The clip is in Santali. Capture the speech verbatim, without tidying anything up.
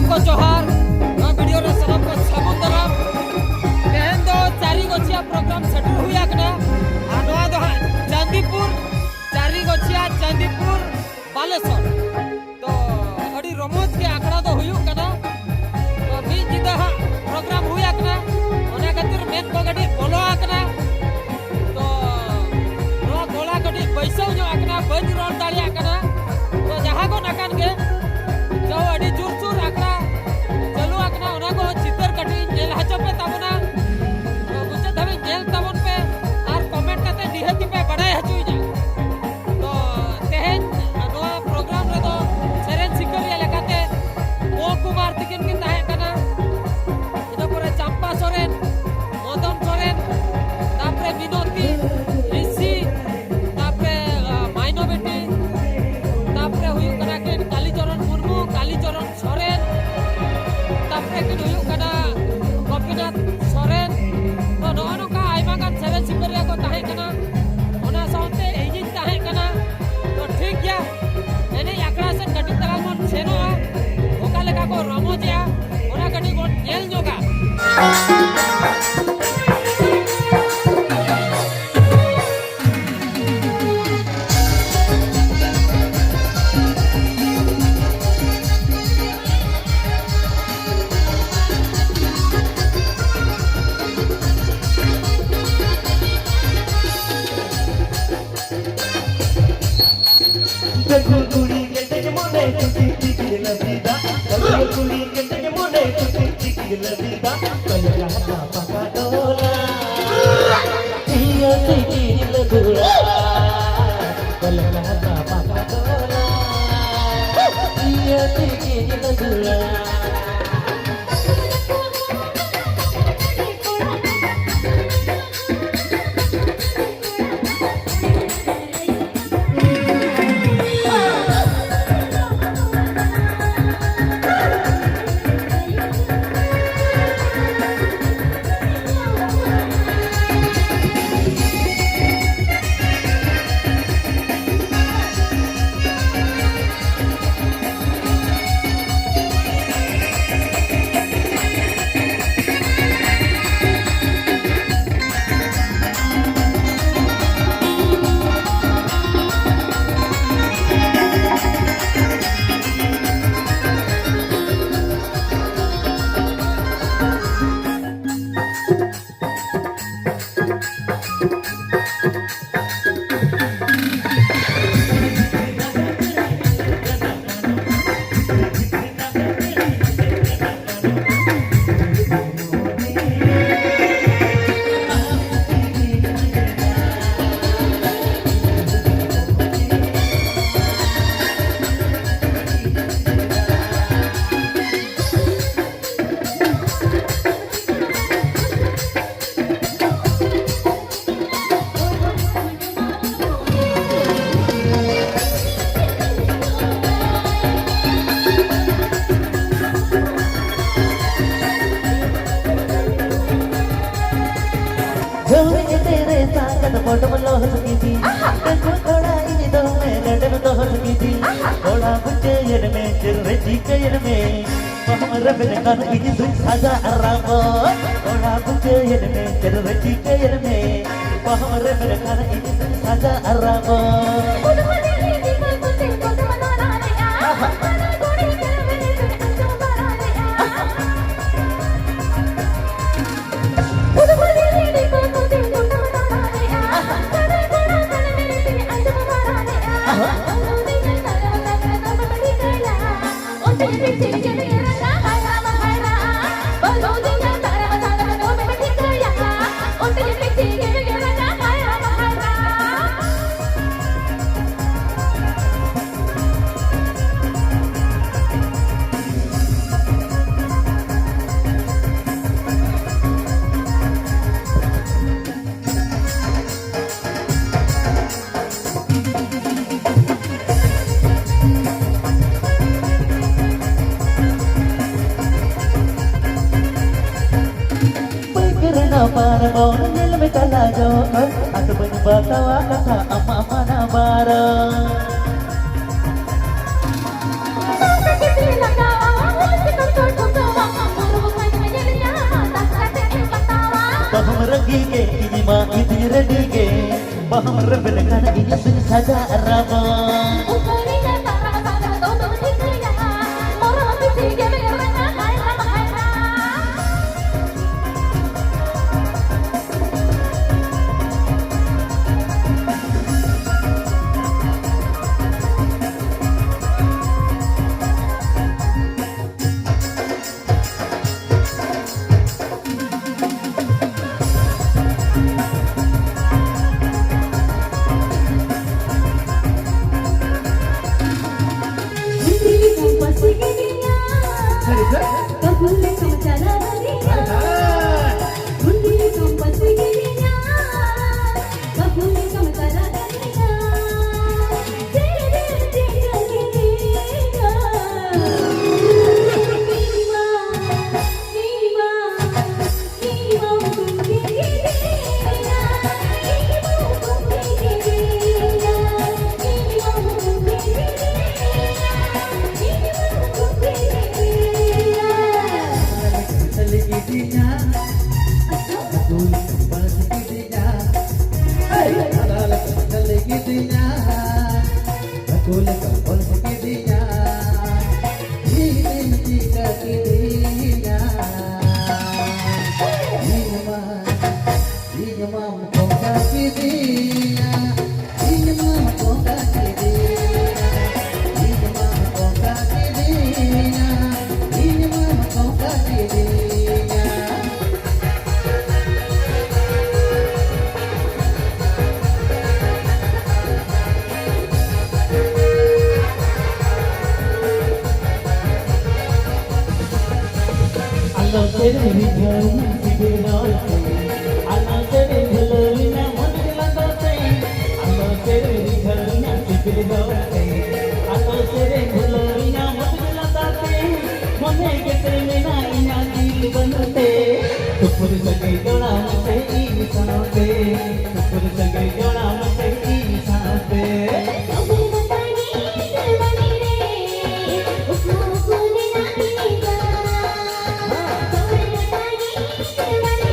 ᱠᱚ ᱡᱚᱦᱟᱨ, ᱱᱚᱣᱟ ᱵᱷᱤᱰᱤᱭᱳ ᱨᱮ ᱥᱟᱱᱟᱢ ᱠᱚ ᱥᱟᱹᱜᱩᱱ ᱫᱟᱨᱟᱢ᱾ ᱛᱮᱦᱮᱧ ᱫᱚ ᱪᱟᱹᱨᱤ ᱜᱚᱪᱷᱤᱭᱟ ᱯᱨᱳᱜᱨᱟᱢ ᱥᱮᱴᱮᱨ ᱦᱩᱭ ᱟᱠᱟᱱᱟ᱾ ᱟᱨ ᱱᱚᱣᱟ ᱫᱚ ᱦᱟᱸᱜ ᱪᱟᱸᱫᱤᱯᱩᱨ, ᱪᱟᱹᱨᱤ ᱜᱚᱪᱷᱤᱭᱟ ᱪᱟᱸᱫᱤᱯᱩᱨ, ᱵᱟᱞᱮᱥᱚᱨ᱾ ᱛᱚ ᱟᱹᱰᱤ ᱨᱚᱢᱚᱡᱽ ᱜᱮ ᱟᱠᱷᱲᱟ ᱫᱚ ᱦᱩᱭᱩᱜ ᱠᱟᱱᱟ᱾ ᱛᱚ ᱢᱤᱫ ᱧᱤᱫᱟᱹ ᱦᱟᱸᱜ ᱯᱨᱳᱜᱨᱟᱢ ᱦᱩᱭ ᱟᱠᱟᱱᱟ, ᱚᱱᱟ ᱠᱷᱟᱹᱛᱤᱨ ᱢᱮᱫ ᱠᱚ ᱠᱟᱹᱴᱤᱡ ᱵᱚᱞᱚ ᱟᱠᱟᱱᱟ᱾ ᱛᱚ ᱱᱚᱣᱟ ᱜᱚᱞᱟ ᱠᱟᱹᱴᱤᱡ ᱵᱟᱹᱭᱥᱟᱹᱣ ᱧᱚᱜ ᱟᱠᱟᱱᱟ, ᱵᱟᱹᱧ ᱨᱚᱲ ᱫᱟᱲᱮᱭᱟᱜ ᱠᱟᱱᱟ᱾ ᱛᱚ ᱡᱟᱦᱟᱸ ᱜᱚᱱ ᱟᱠᱟᱱ ᱜᱮ, ᱛᱚ ᱟᱹᱰᱤ ᱡᱳᱨᱥᱳᱨ ᱟᱠᱷᱲᱟ ᱪᱟᱹᱞᱩ ᱟᱠᱟᱱᱟ, ᱚᱱᱟ ᱠᱚ ᱪᱤᱛᱟᱹᱨ ᱠᱟᱹᱴᱤᱡ ᱤᱧ ᱧᱮᱞ ᱦᱚᱪᱚ ᱯᱮ ᱛᱟᱵᱚᱱᱟ᱾ ᱛᱚ ᱢᱩᱪᱟᱹᱫ ᱫᱷᱟᱹᱵᱤᱡ ᱧᱮᱞ ᱛᱟᱵᱚᱱ ᱯᱮ ᱟᱨ ᱠᱚᱢᱮᱱᱴ ᱠᱟᱛᱮ ᱱᱤᱦᱟᱹᱛ ᱜᱮᱯᱮ ᱵᱟᱰᱟᱭ ᱦᱚᱪᱚᱭᱤᱧᱟ᱾ ᱛᱚ ᱛᱮᱦᱮᱧ ᱱᱚᱣᱟ ᱯᱨᱳᱜᱨᱟᱢ ᱨᱮᱫᱚ ᱥᱮᱨᱮᱧ ᱥᱤᱠᱟᱹᱨᱤᱭᱟᱹ ᱞᱮᱠᱟᱛᱮ ᱢᱳ ᱠᱩᱢᱟᱨ ᱛᱤᱠᱤᱱ ᱠᱤᱱ ᱛᱟᱦᱮᱸ ᱠᱟᱱᱟ, ᱤᱱᱟᱹ ᱯᱚᱨᱮ ᱪᱟᱢᱯᱟ ᱥᱚᱨᱮᱱ, ᱢᱚᱫᱚᱱ ᱥᱚᱨᱮᱱ, ᱛᱟᱯᱚᱨᱮ ᱢᱤᱱᱚᱛᱤ, ᱨᱤᱥᱤ, ᱛᱟᱯᱚᱨᱮ, ᱟ, ᱢᱟᱭᱱᱚ ᱵᱤᱴᱤ, ᱛᱟᱯᱚᱨᱮ ᱦᱩᱭᱩᱜ ᱠᱟᱱᱟ ᱠᱤᱱ ᱠᱟᱞᱤᱪᱚᱨᱚᱱ ᱢᱩᱨᱢᱩ, ᱠᱟᱞᱤᱪᱚᱨᱚᱱ ᱥᱚᱨᱮᱱ, ᱛᱟᱯᱚᱨᱮ ᱠᱤᱱ ᱦᱩᱭᱩᱜ ᱠᱟᱱᱟ ᱜᱳᱯᱤᱱᱟᱛᱷ ᱥᱚᱨᱮᱱ᱾ ᱛᱚ ᱱᱚᱜᱼᱚ ᱱᱚᱝᱠᱟ ᱟᱭᱢᱟ ᱜᱟᱱ ᱥᱮᱨᱮᱧ ᱥᱤᱠᱟᱹᱨᱤᱭᱟᱹ ᱠᱚ ᱛᱟᱦᱮᱸ ᱠᱟᱱᱟ, ᱚᱱᱟ ᱥᱟᱶᱛᱮ ᱤᱧᱤᱧ ᱛᱟᱦᱮᱸ ᱠᱟᱱᱟ᱾ ᱛᱚ ᱴᱷᱤᱠ ᱜᱮᱭᱟ, ᱮᱱᱮᱡ ᱟᱠᱷᱲᱟ ᱥᱮᱫ ᱠᱟᱹᱴᱤᱡ ᱛᱟᱞᱟᱝ ᱵᱚᱱ ᱥᱮᱱᱚᱜᱼᱟ, ᱚᱠᱟ ᱞᱮᱠᱟ ᱠᱚ ᱨᱚᱢᱚᱡᱮᱜᱼᱟ ᱚᱱᱟ ᱠᱟᱹᱴᱤᱡ ᱵᱚᱱ ᱧᱮᱞ ᱧᱚᱜᱟ᱾ ᱰᱟᱹᱝᱜᱩᱣᱟᱹ ᱠᱩᱲᱤ ᱠᱮᱴᱮᱡ ᱢᱚᱱᱮ ᱠᱩᱴᱤ ᱴᱤᱠᱤ ᱞᱟᱹᱵᱤᱫᱟ᱾ ᱰᱟᱹᱝᱜᱩᱣᱟᱹ ᱠᱩᱲᱤ ᱠᱮᱴᱮᱡ ᱢᱚᱱᱮ ᱠᱩᱴᱤ ᱴᱤᱠᱤ ᱞᱟᱹᱵᱤᱫᱟ᱾ ᱠᱟᱹᱞᱤ ᱠᱟᱦᱛᱟ ᱯᱟᱠᱟ ᱰᱚᱞᱟ᱾ ᱤᱭᱟᱹ ᱛᱤᱠᱤ ᱞᱟᱹᱫᱩᱲᱟ᱾ ᱠᱟᱹᱞᱤ ᱠᱟᱦᱛᱟ ᱯᱟᱠᱟ ᱰᱚᱞᱟ᱾ ᱤᱭᱟᱹ ᱛᱤᱠᱤ ᱞᱟᱹᱫᱩᱲᱟ᱾ ᱪᱤᱠᱟᱹᱭᱮᱱ ᱢᱮ, ᱵᱟᱦᱟᱢ ᱨᱮᱵᱮᱫ ᱠᱟᱱ ᱤᱧ ᱫᱩᱧ ᱥᱟᱡᱟ ᱟᱨᱟᱢᱵᱚ᱾ ᱠᱚᱲᱟ ᱵᱩᱡᱷᱟᱹᱣᱮᱱ ᱢᱮ, ᱪᱮᱫ ᱨᱮ ᱪᱤᱠᱟᱹᱭᱮᱱ ᱢᱮ, ᱵᱟᱦᱟᱢ ᱨᱮᱵᱮᱫ ᱠᱟᱱ ᱤᱧ ᱫᱩᱧ ᱥᱟᱡᱟ ᱟᱨᱟᱢᱵᱚ᱾ ᱵᱟᱹᱭ ᱨᱮᱱᱟᱜ ᱯᱟᱨᱵᱚᱱ ᱧᱮᱞ ᱢᱮ ᱪᱟᱞᱟᱣ ᱡᱚᱠᱷᱚᱱ, ᱟᱫᱚ ᱵᱟᱹᱧ ᱵᱟᱛᱟᱣᱟ ᱠᱟᱛᱷᱟ ᱟᱢᱟᱜ ᱢᱟᱱᱟ ᱵᱟᱨᱚᱱ᱾ ᱵᱟᱦᱟᱢ ᱨᱟᱹᱜᱤ ᱜᱮ, ᱤᱧ ᱢᱟ ᱤᱧ ᱨᱮᱰᱤ ᱜᱮ᱾ ᱵᱟᱦᱟᱢ ᱨᱮᱵᱮᱫ ᱠᱟᱱ, ᱤᱧ ᱥᱩᱧ ᱥᱟᱡᱟ ᱨᱟᱵᱚᱱ᱾ ᱠᱤᱫᱤᱧᱟ, ᱟᱹᱛᱩ ᱞᱮᱠᱟᱢ ᱵᱟᱹᱲᱛᱤ ᱠᱤᱫᱤᱧᱟ, ᱟᱫᱟ ᱞᱮᱠᱟᱢ ᱡᱷᱟᱹᱞᱤ ᱠᱤᱫᱤᱧᱟ, ᱟᱹᱛᱩ ᱞᱮᱠᱟᱢ ᱵᱟᱹᱲᱛᱤ ᱠᱤᱫᱤᱧᱟ, ᱤᱧ ᱪᱤᱠᱟᱹ ᱠᱤᱫᱤᱧᱟ, ᱤᱧ ᱢᱟ, ᱤᱧ ᱢᱟᱢ ᱫᱷᱳᱠᱟ ᱠᱤᱫᱤᱧᱟ, ᱤᱧ ᱢᱟᱢ ᱫᱷᱳᱠᱟ ᱠᱤᱫᱤᱧᱟ, ᱤᱧ ᱢᱟᱢ ᱫᱷᱳᱠᱟ ᱠᱤᱫᱤᱧᱟ, ᱤᱧ ᱢᱟᱢ ᱫᱷᱳᱠᱟ ᱠᱤᱫᱤᱧᱟ᱾ ᱟᱞᱚ ᱥᱮᱨᱮᱧ ᱨᱤᱡᱷᱟᱹᱣᱤᱧᱟ ᱥᱤᱵᱤᱞ ᱨᱚᱲ ᱛᱮ, ᱟᱞᱚ ᱥᱮᱨᱮᱧ ᱵᱷᱩᱞᱟᱹᱣᱤᱧᱟ ᱢᱚᱡᱽ ᱞᱟᱸᱫᱟ ᱛᱮ, ᱟᱞᱚ ᱥᱮᱨᱮᱧ ᱨᱤᱡᱷᱟᱹᱣᱤᱧᱟ ᱥᱤᱵᱤᱞ ᱨᱚᱲ ᱛᱮ, ᱟᱞᱚ ᱥᱮᱨᱮᱧ ᱵᱷᱩᱞᱟᱹᱣᱤᱧᱟ ᱢᱚᱡᱽ ᱞᱟᱸᱫᱟ ᱛᱮ, ᱢᱚᱱᱮ ᱜᱮᱥᱮ ᱢᱮᱱᱟ ᱤᱧᱟᱹᱜ ᱫᱤᱞ ᱵᱟᱹᱱᱩᱜ ᱛᱮ, ᱥᱩᱯᱩᱨ ᱥᱟᱹᱜᱟᱹᱭ ᱡᱚᱲᱟᱣ ᱢᱮᱥᱮ ᱤᱧ ᱥᱟᱶᱛᱮ, ᱥᱩᱯᱩᱨ ᱥᱟᱹᱜᱟᱹᱭ ᱡᱚᱲᱟᱣ ᱢᱮᱥᱮ ᱤᱧ ᱥᱟᱶᱛᱮ᱾ ᱥᱟᱹᱜᱩᱱ ᱵᱟᱛᱟᱭ ᱥᱮᱨᱢᱟ ᱨᱮ, ᱩᱠᱩ ᱩᱠᱩ ᱢᱮᱱᱟᱜ ᱢᱮᱭᱟ᱾ ᱥᱟᱹᱜᱩᱱ ᱵᱟᱛᱟᱭ ᱥᱮᱨᱢᱟ ᱨᱮ,